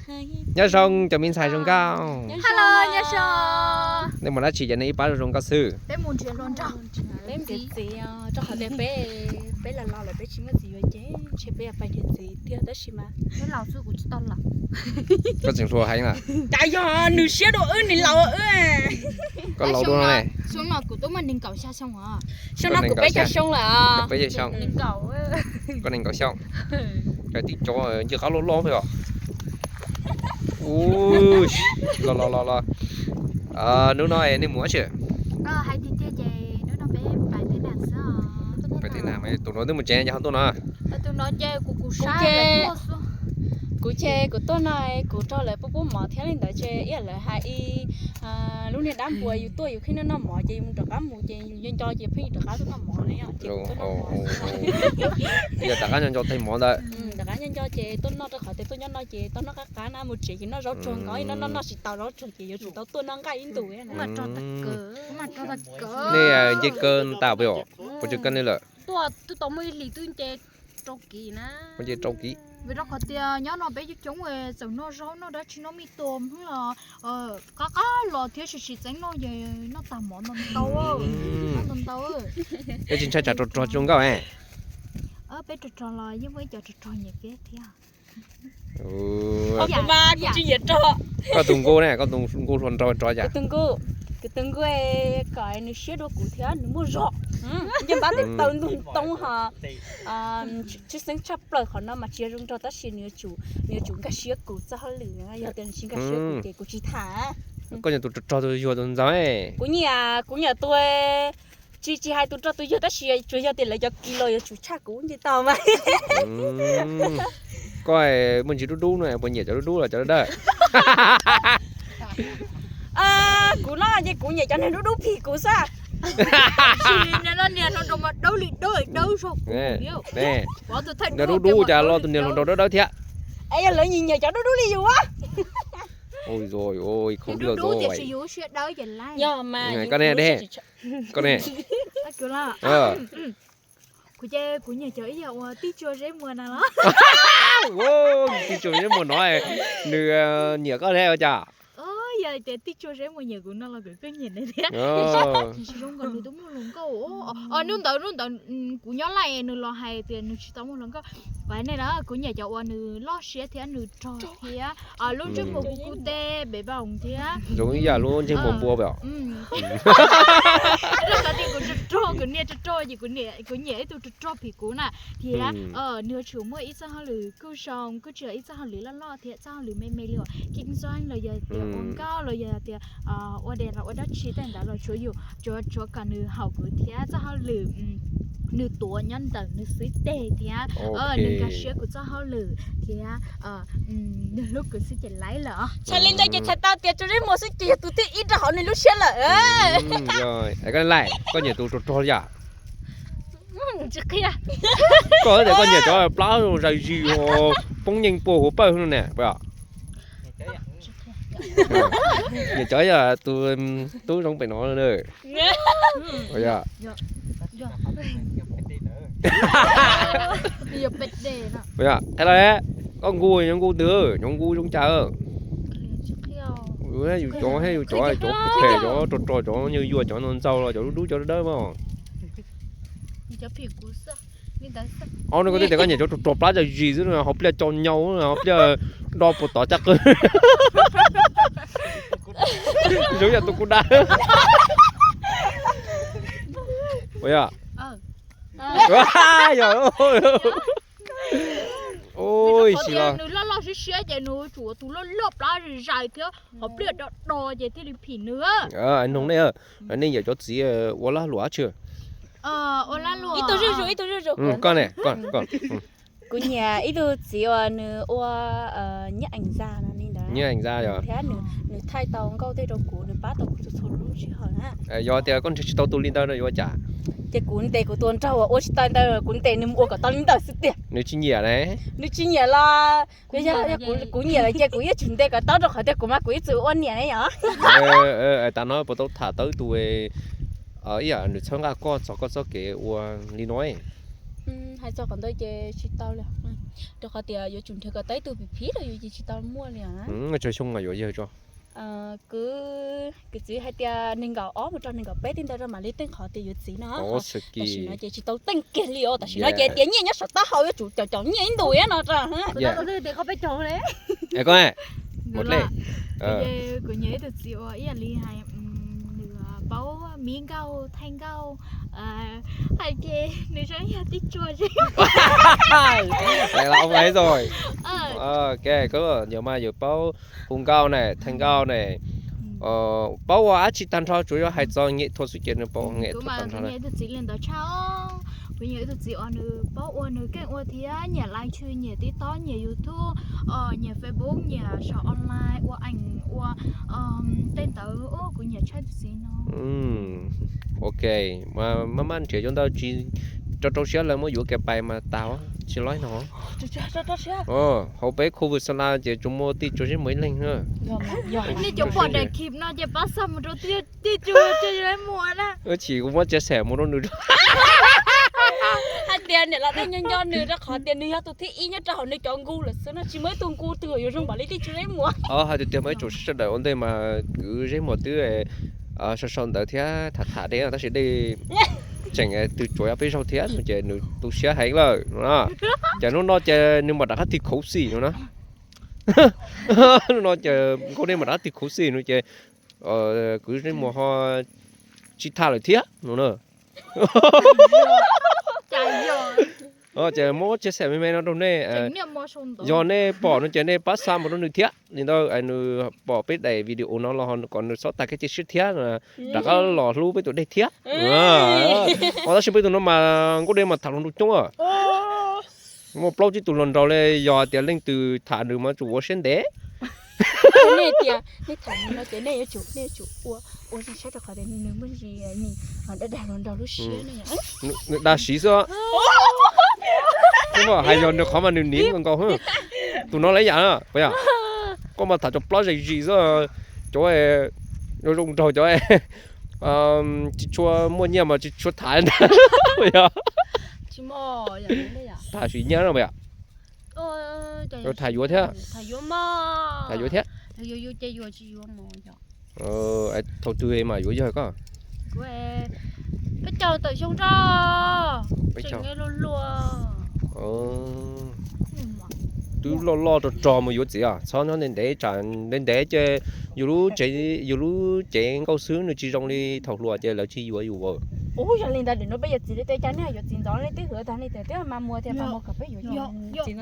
Nyob zoo cov me ntxhais zoo nkauj. Hello, nyob zoo. Nej mus dab tsi ces nej ib pab zoo zoo nkauj xwb? Peb mus nrhiav hluas nraug. Peb mus nrhiav txiv, rau qhov tias peb, peb laus laus lawm peb tsis muaj txiv yuav ces ntshe peb yuav pais nrhiav txiv tiag tab sis mas peb laus xwb kuv tsis tau laus. Koj tseem hluas heev lawm. Cas yog nws siab dua wb nws laus wb. Koj laus dua no ne? Xyoo no kuv twb muaj nees nkaum xya xyoo os. Xyoo no kuv peb caug xyoo lawm. Peb caug xyoo. Koj nees nkaum xyoo. Koj tib cov nce qab loj loj peb os. Ub, los los los los. Hnub no nej mus dab tsi? Hais tiag tiag ces hnub no peb pais teb nas xwb os. Pais teb nas mas tus no twb mus tsev ces ho tuaj no. Tus no ces kuv kuv saib kuv ces kuv tuaj no kuv rau lawv pub pub mov thiab li ntawd ces ib yam lawv hais ib lub niag dab npua yus tuaj yus khib noj noj mov ces yus mus rov qab mus ces yus nco nco ces pheej yus rov qab tuaj noj mov na yom ces kuv tuaj noj mov. Yog rov qab nco nco teg mov ntawd. Rov qab nco nco ces tuaj noj rau qhov tias tuaj nyob no ces tau noj qab qab na mus tsev ces noj zaub tsuag nkaus noj noj noj tsis tau zaub tsuag ces yuav tsum tau tuaj noj nqaij ib ntus. Nej nce kaw tas pes os, puas tseem kaw nej lawm? Tuaj twb tau muaj ib hlis twb nce rau kiv na. Nce rau kiv. Vim rau qhov tias nyob no peb coob coob txawm noj zaub noj dab tsi noj mij tua hnub los qab qab los thiab tsis tsis txeeb noj ces noj tag mov ntau ntau, noj ntau ntau. Peb tsis ntshai tsam rog rog tsis zoo nkauj. Peb rog rog los yeej muaj ib co rog rog nyiam peb thiab. Koj tus nkuj ne, koj tus nkuj hluas nraug rog cas? Kuv tus nkuj, kuv tus nkuj kom nws siab dua kuv thiab nws muaj zog. Ncej npab tej taw ntug ntoo ho tshwj xeeb tshaj plaws qhov no mas tsis yog zoo nraug tab sis nws yuav tsum nkag siab kuv txoj hauj lwm, yog tias nws tsis nkag siab kuv ces kuv tsis tham. Koj nyiam tus rog rog tus yuag tus ntxaug? Kuv nyiam, kuv nyiam tus tsis, tsis hais tus rog tus yuag tab sis tsuas yog tias lawv cov kis los yuav tsum tshaj kuv nce tau mas. Koj muaj ntsis dub dub no puas nyiam cov dub dub los cov dawb dawb? Kuv no ces kuv nyiam cov niag dub dub phim kuv xwb. Niag no niag hluas nraug mas dawb li dawb dawb zog kuv. Niag dub dub cas los tus niag hluas nraug dawb dawb thiab. Es yog lawv nyiam nyiam cov dub dub li yus a. Ui, dub dub tiam sis yus siab dawb ces laiv. Koj ne, koj ne. Kuv ces kuv nyiam cov ib yam uas tij tsua zeb muag na los. Tij tsua zeb muag no, nws nyiam koj thiab ua cas? Yog tias tij tsua zeb muag nyiam kuv no los kuv kuj nyiam nws thiab. Tiam sis zoo nkaus nws twb muaj hluas nkauj. Hnub ntawd, hnub ntawd kuv nyob laj nws los hais tias nws tsis tau muaj hluas nkauj. Kuv hais nej na, kuv nyiam cov uas nws loj siab thiab nws rog thiab lub ntsej muag kuv kuv tej npe vaum thiab. Zoo ib yam lub ntsej muag npua pem. Rog rog, kuv niam rog rog ces kuv nyiam ib tug rog rog phim kuv na thiab. Nws yuav tsum muaj ib txoj hauj lwm kuj zoo, kuj tsis yog ib txoj hauj lwm loj loj thiab txoj hauj lwm me me li uas kinh doanh los yog tias ua nkauj los yog tias ua dej los ua dab tsi tej ntawd los tsuav yus, tsuav kom nws haum kuv thiab txoj hauj lwm nws tuav nyob ntawm nws xwb teg thiab nws nkag siab kuv txoj hauj lwm thiab nws hlub kuv xwb ces laiv lawm. Txhais li ntawd ces txhais tau tias Tsuas Zeb Muas xwb ces yog tus thib ib rau hauv nws lub siab lawm. Koj nyiam tus rog rog li yam? Koj tias koj nyiam cov plab zais zis poob nyeej pua huv pawg no ne. Nyiam cov yog tus tub zoo pem no. Qhia los, koj nkuj nyob nkuj twg, nyob nkuj zoo cas? Yus cov, yus cov, cov phem, cov rog rog, cov nyuag yuag, cov no ntxaug los cov dub dub cov dawb dawb mas. Ob no koj twb tias koj nyiam cov rog rog plab zais zis xwb, hauv pliaj co nyau, hauv pliaj do puas tod caj qw. Zoo yam tus kuv dab. Ua yog, ua si los nws loj loj siab siab ces nws tsum ua tus loj loj plab zais zais thiab hauv pliaj do do ces thiaj li phim nws. Noog nej, nej nyiam cov txiv ua lag luam dab tsi? Ib tug zuj zus, ib tug zuj zus. Koj ne? Kuv nyiam ib tug txiv uas nws ua nhiếp ảnh gia no li ntawd. Nhiếp ảnh gia yog thiab nws thaij tau nkauj tej rau kuv, nws pab tau kuv txhua txhua lub sij hawm na. Yog tias koj nrhiav tsis tau tus li ntawd no yuav ua cas? Ces kuv ntes kuv tus nraug uas ua tsis tau ntawd, kuv ntes nws mus ua kom tau li ntawd xwb tiag. Nws tsis nyiam ne? Nws tsis nyiam los, yog kuv nyiam lawm ces kuv yeej tsum ntes kom tau rau qhov tias kuv mas kuv ib txwm ua niam ne yom. Tav no puas tau tham tau ib tug ib yam nws txhawb nqa koj txog koj txoj kev ua li no? Hais txog qhov ntawd ces tsis tau li. Rau qhov tias yuav tsum nrhiav kom tau ib tug phim phim rau yus ces tsis tau muaj li os. Tsawg xyoo mas yuav yawg tso? Kuv, kuv txiv hais tias nees nkaum ob mus rau nees nkaum peb tej ntawd rau mam li teej qhov tias yuav txiv no. Tam sim no ces tsis tau teej kiag li os, tam sim no ces tias nyiaj nyob saum taub hau yuav tsum caum caum nyiaj ib ntus no. Kuv nyiam ib tug txiv uas ib yam li hais, nws paub mib nkauj thaij nkauj, hais ces nws zoo yam tib tsuas zeb. Lawv los ua ib txog, ok, koj yuav mas yuav paub hu nkauj ne, thaij nkauj ne, paub ua dab tsi tag nrho, tsuas yog hais txog nghệ thuật xwb ces nws paub nghệ thuật tag nrho. Kuv nyiam ib tug txiv li ntawd tshaj. Kuv nyiam ib tug txiv uas nws paub ua, nws keej ua thiab, nyiam live stream, nyiam TikTok, nyiam YouTube, nyiam Facebook, nyiam sau online, ua ảnh, ua tej ntawd. Kuv nyiam tshaj tus txiv no. Ok, maj maj nrhiav yuav ntau tsis rau rau siab lawv muab yuav kiag pais mas tau, tsis loj no. Hauv peb khu vực xa la ces tsuas muaj tij tsuas zeb muas ib leeg na. Nej cov pom daim clip no ces pab xa mus rau tij tsuas zeb muas na. Wb chim kuv muab chia sẻ mus rau nws. Hais tias niam laus nej nco nco nws rau qhov tias nws yog tus thib ib nyob rau hauv nws cov nku lawm xwb no, tsis muaj ib tug nku twg yuav zoo npaum li tij tsuas zeb muas. Hais tias tias muaj ib tsoom sawv daws ua ntej mas kwv zeb muas twb sau sau ntawv thiab tham tham dej no, tab sis dej tseem twb tsuav peb zaug thiab no ces nws tu siab heev lawm no. Ces hnub no ces nws mam rov qab tig khuv xim no na. Hnub no ces nkauj dej mam rov qab tig khuv xim no ces kwv zeb muas ho tsis tham lawm thiab no na. Ces muab chia sẻ me me no rau nej. Yog nej pom no ces nej pab xa mus rau nws thiab li ntawd, nws pom peb daim video no los kom nws txhob tag kev cia siab thiab, rov qab los hlub peb tus dej thiab. Tab sis peb tus no mas nkauj dej mas tham hluas nraug coob. Muaj plaub tsib tus hluas nraug li, yog tias leej twg tham nws mas tsum ua siab ntev. Nej tias nej tham nws no ces nej yuav tsum, nej yuav tsum ua, ua zoo siab rau qhov tias nws muaj ntsis dab dag hluas nraug lub siab. Nws dag siv xwb. Hais yog nws qhov mas nws niv nkaus nkaus. Tus no lawv yam na, puas yog? Koj mas tham cov plaub zes zis xwb, cov zoo nraug cov tsis tshua muaj nyiaj mas tsis tshua tham ntag, puas yog? Tham siv nyiaj no puas yog? Tham yuav thiab. Tham yuav thiab. Thaum twg mas yuav yawg koj? Peb caug tawm xyoo rau. Twb loj loj rog rog mus yuav txiv os, txhob nyob ntev ntev, tsam ntev ntev ces yus lub cev, yus lub cev nkauj xwb nws tsis zoo li thaum hluas ces lawv tsis yuav yus. Ub, yog li ntawd no peb yuav txiv li tej cas nej yuav txiv ntxov li twb hwm tag li tias twb mas muag tias mas muag kom peb yuav txiv